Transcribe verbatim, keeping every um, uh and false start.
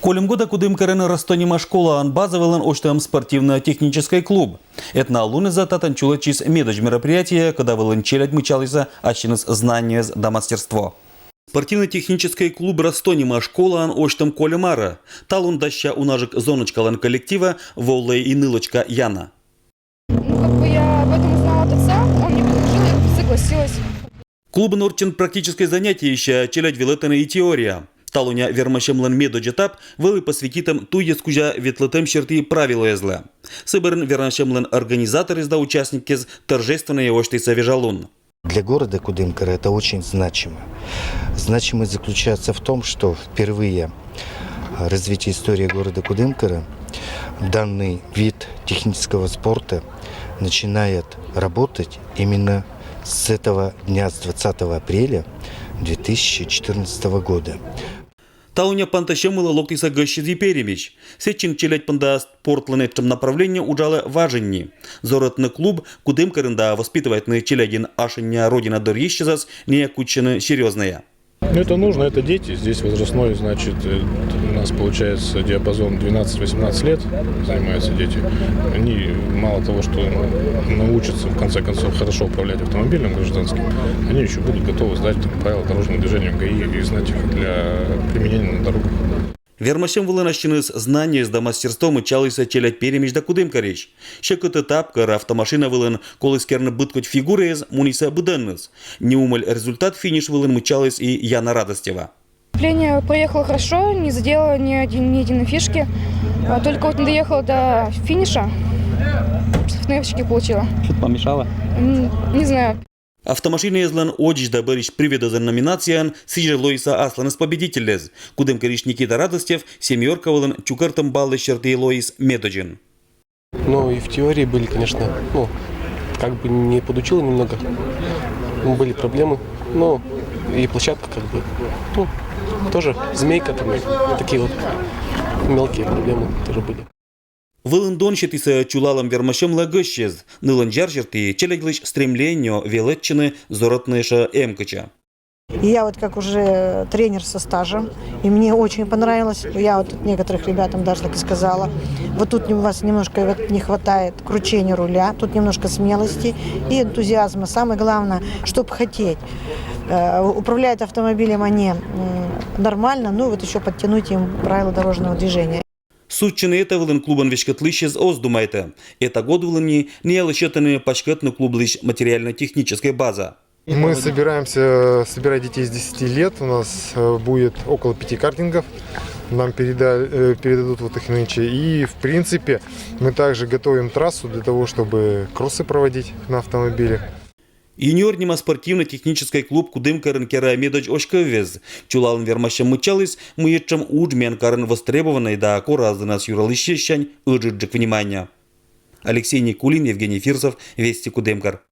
Кольӧм года Кудымкарын «Росто» нима школаын база вылын усьтӧм спортивно-техническӧй клуб. Этна лунъяса татӧн чулӧдчис медодз мероприятие, кӧда вылын челядь мыччаліс асьныс знанньӧяс да мастерство. Спортивно-техническӧй клуб «Росто» нима школаын усьтӧм кольӧм арӧ. Талун дасся унажык зонӧчкалӧн коллектива волӧ и нылӧчка Яна. Ну, как бы я об этом узнала от отца, он мне предложил, я согласилась. Клубын орччӧн практическӧй занятиеысь челядь велӧдӧны и теория. Талунъя вермасьӧмлӧн медодз этап вӧлі посвятитӧм туйяс кузя ветлӧтӧм серти правилӧяслы. Сы бӧрын вермасьӧмлӧн организаторъяс да участникъяс торжественнӧя восьтісӧ вежа лун. Для города Кудымкара это очень значимо. Значимость заключается в том, что впервые в развитии истории города Кудымкара данный вид технического спорта начинает работать именно с этого дня, с двадцатого апреля две тысячи четырнадцатого года. Талунъя пантасьӧм вылӧ локтісӧ гӧсьтчысь перемысь. Сэтчӧ челядь понда спортлӧн этшӧм направление уджалӧ важӧн нин. Зорӧтны клуб Кудымкарын да воспитывайтны челядьӧс Ашӧння «Родина» дорйысьясас найӧ кутчӧны серьёзнӧя. Ну, это нужно, это дети. Здесь возрастной, значит, э, у нас получается диапазон двенадцать-восемнадцать лет занимаются дети. Они мало того, что научатся, в конце концов, хорошо управлять автомобилем гражданским, они еще будут готовы сдать там, правила дорожного движения в ГАИ и знать их для применения на дорогах. Вермасьӧм вылын асьныс знанньӧяс да мастерство мыччалісӧ челядь перемысь да Кудымкарысь. Сьӧкыт этап, кор автомашина вылын коліс керны быд кодь фигураыс, мунісӧ быдӧнныс. Неумӧль результат финиш вылын мыччаліс и Яна Радостева. Выступление проехало хорошо, не задела ни, один, ни единой фишки. А только вот не доехала до финиша. Штрафные очки получила. Что-то помешало? М, Не знаю. Автомашинаыслӧн водзысь да бӧрысь привидозӧн номинацияын сідз жӧ лоисӧ асланыс победительлӧз. Кудымкарысь Никита Радостев семёрка вылын чукӧртӧм баллыс серти лоис медодзын. Ну и в теории были, конечно, ну, как бы не подучил немного. Ну, были проблемы. Ну, и площадка как бы, ну, тоже змейка там, такие вот мелкие проблемы тоже были. Вылын дон сетісӧ чулалӧм вермасьӧмлы гӧсьтъяс. Нылӧн зар серти челядьлысь стремление велӧдчыны зорӧтны эшӧ эм кӧть. И я вот как уже тренер со стажем, и мне очень понравилось. Я вот некоторых ребятам даже так и сказала. Вот тут у вас немножко вот не хватает кручения руля, тут немножко смелости и энтузиазма. Самое главное, чтобы хотеть. Э, Управляют автомобилем они м, нормально, ну вот еще подтянуть им правила дорожного движения. Судзсьыны этавылын клубӧн веськӧдлысьяс оз думайтӧ. Эта год вылын нин найӧ сетӧны паськӧдны клублысь материально-техническӧй база. Мы собираемся собирать детей с десяти лет. У нас э, будет около пяти картингов. Нам переда- э, передадут вот их нынче. И, в принципе, мы также готовим трассу для того, чтобы кроссы проводить на автомобилях. «Юниор» нима спортивно-техническӧй клуб Кудымкарын керӧ медодз оськӧввез. Чулалӧм вермасьӧм мыччаліс, мый этшӧм удж миян карын востребованнӧй да корӧ азынас юралысьяссянь ыджыдджык внимание. Алексей Никулин, Евгений Фирсов, «Вести Кудымкар».